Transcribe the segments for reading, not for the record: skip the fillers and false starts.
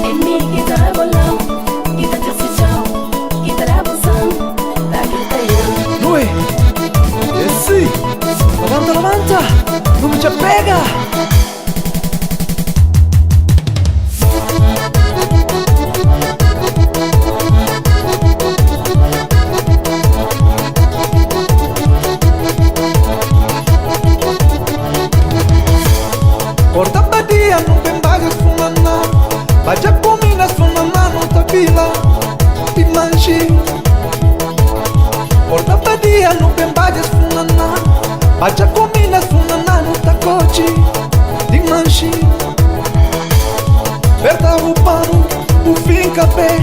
É mi ki ta rabola-u, ki ta tirsitxa-u, ki ta da-bu san, ta grita ian. Nue, é si, labanta, labanta, lumi dja pega. Corta badia, não tem bagas fumaná. Baja cominas fumaná, não tá pila e manchi. Corta badia, não tem bagas fumaná. Baja cominas fumaná, não tá coche de manchi. Aperta o pano, o finca pé,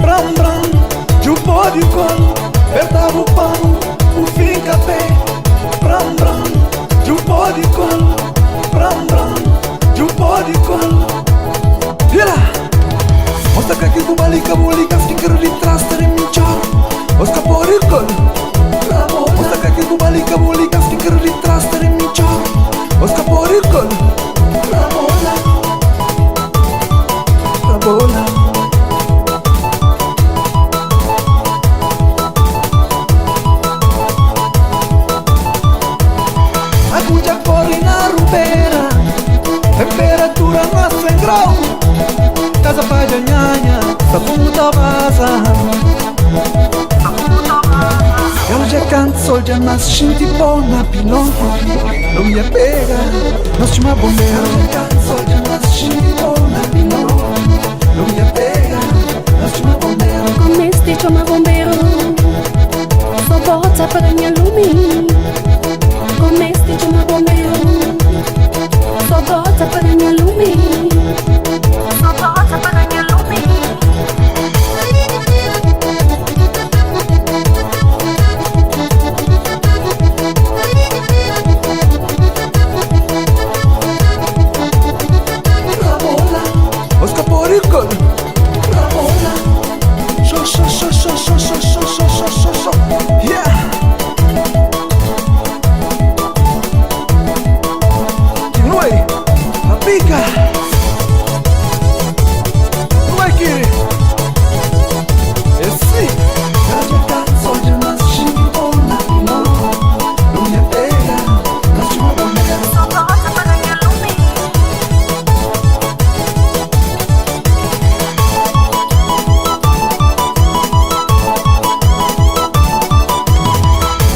bram bram, de o pó de colo. Aperta o pano, o finca pé, bram bram, de o pó de colo. Bram bram, de o pó de colo. Vira! Mostra que aqui com balica, bolica, finca de trás, terem melhor. Oscar por colo. Mostra que aqui com balica, bolica, finca de trás, terem melhor. Oscar por colo. Rabola. Rabola. Aguja corre na rubera, temperatura na 100 grau. Casa paja nhanha, sabão tá vaza. Eu já canto, sol já nasce, xinti bom na pilão. Não me pega, nós chama bombeiro. Eu já canto, sol já nasce, xinti bom na pilão. Não me pega, nós chama bombeiro. Comeste chama bombeiro, só bota para minha lume. Comeste chama bombeiro, só bota para minha lume. Só bota para minha lume. Rabola, Oscar por colo. Rabola, so so so so so so so so so so so. Yeah. Nue, a pica. Nue kiri. Esse. Eu já canto, sol já nasce, xinti bom na pilão. Não me pega, nós chama bombeiro. Só bota para minha lume.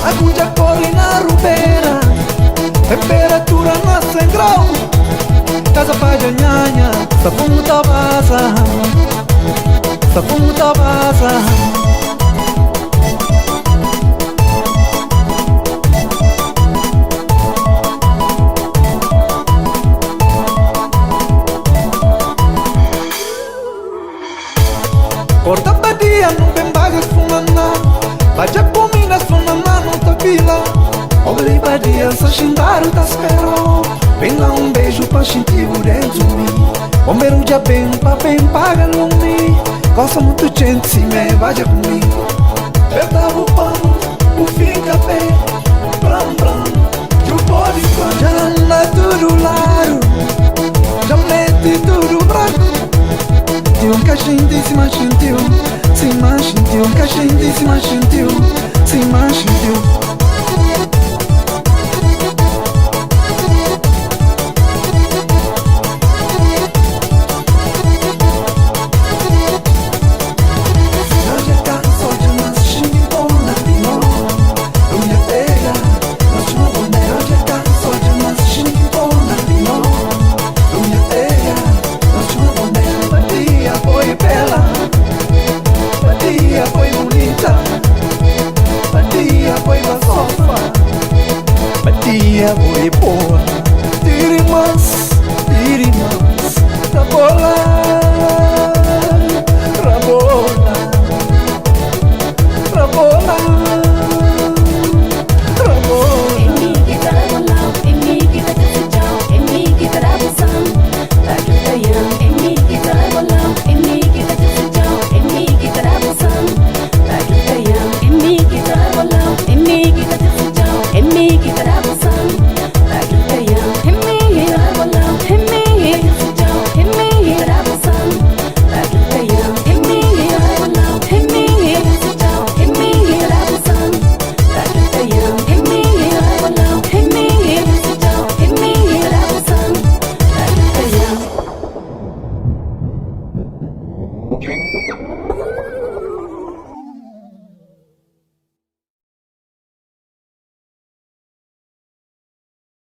Aguja corre na rubera, temperatura na 100 grau. Casa paja nhanha, sabão tá vaza. Sabão tá vaza. Corta badia, não tem bagas fumaná. Baja cominas fumaná, não tá pila. Obri badia, só xindaru tá espero. Vem lá um beijo pra sentir por dentro de mim. Bombeiro já bem, pa bem, paga lume. Gosta muito gente, se me vaja comigo. Apertava o pano, o fica pé. Bram, bram, de o pó de colo. Já anda tudo lá.